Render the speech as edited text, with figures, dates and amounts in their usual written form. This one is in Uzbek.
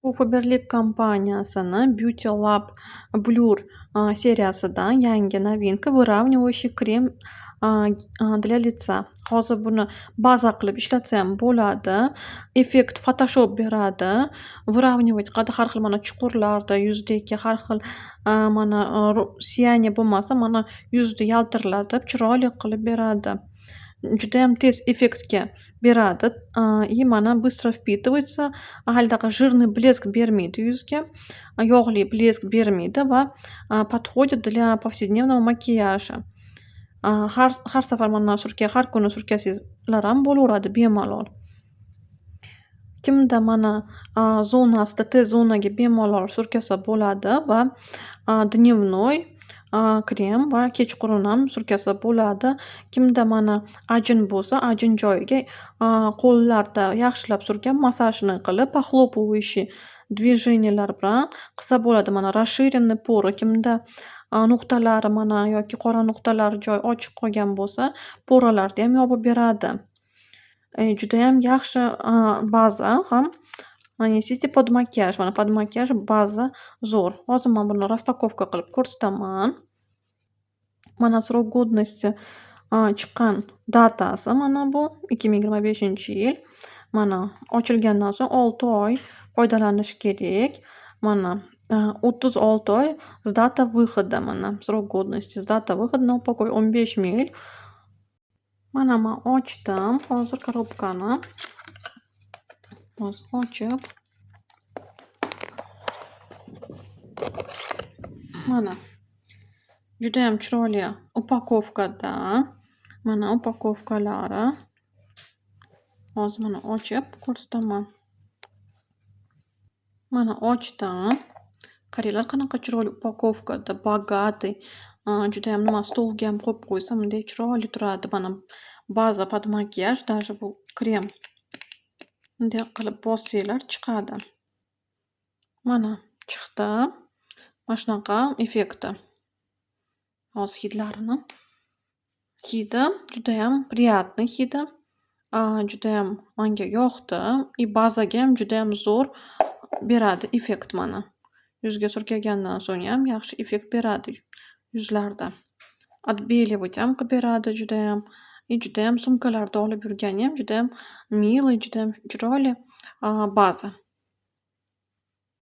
Bu Faberlic kompaniyasini Beauty Lab Blur seriyasidan yangi новинка, выравнивающий крем для лица. Hozir buni baza qilib ishlatsam bo'ladi. Effekt Photoshop beradi. Выравнивать qiladi har xil mana chuqurlarda, yuzdagi har xil mana сияние bo'lmasa, mana yuzni yaltirlatib, chiroyli qilib beradi. Judayam tez effektga beradi и mana быстро впитывается. Halidaqa жирный блеск bermaydi yuzga, yog'li блеск bermaydi va подходит для повседневного макияжа. Har safar mana surka, har kuni surkasangizlar ham bo'laveradi bemalol. Kimda mana zonasida, T zonaga bemalol surkasa bo'ladi va дневной krem va kechqurun ham surkasa bo'ladi. Kimda mana ajin bo'lsa, ajin joyiga qo'llarda yaxshilab surkab, massajni qilib, похлопывающий движения lar bilan qilsa bo'ladi. Mana расширенный поры, kimda nuqtalari mana yoki qora nuqtalari joyi ochiq qolgan bo'lsa, пора larniyam yopib beradi. Judayam yaxshi baza ham нанесите под макияж. Mana под макияж baza zo'r. Hozir man buni распаковка qilib ko'rsataman. Mana срок годности chiqqan дата si mana bu 2025-yil. Mana ochilgandan so'ng 6 oy foydalanish kerak. Mana 36 oy с дата выхода, mana срок годности с дата выхода на упаковке, 15 ml. Mana man ochdim hozir коробка ni. Hozir ochib, mana judayam chiroyli упаковка da. Mana упаковка lari. Hozir mana ochib ko'rsataman. Mana ochdim. Qaranglar, qanaqa chiroyli упаковка da, богатый. Judayam nima, stolga ham qo'yib qo'ysa, bunday chiroyli turadi. Mana baza под макияж, даже bu krem. Bunday qilib bossanglar, chiqadi. Mana chiqdi. Mana shunaqa effekti. Hozir hidlarini. Hidi judayam приятный hidi. Judayam manga yoqdi и bazagayam judayam zo'r beradi effekt mana. Yuzga surkagandan so'ngyam yaxshi effekt beradi yuzlarda. Отбеливать ham qilib beradi judayam. И judayam sumkalarda olib yurganiyam judayam милый, judayam chiroyli baza.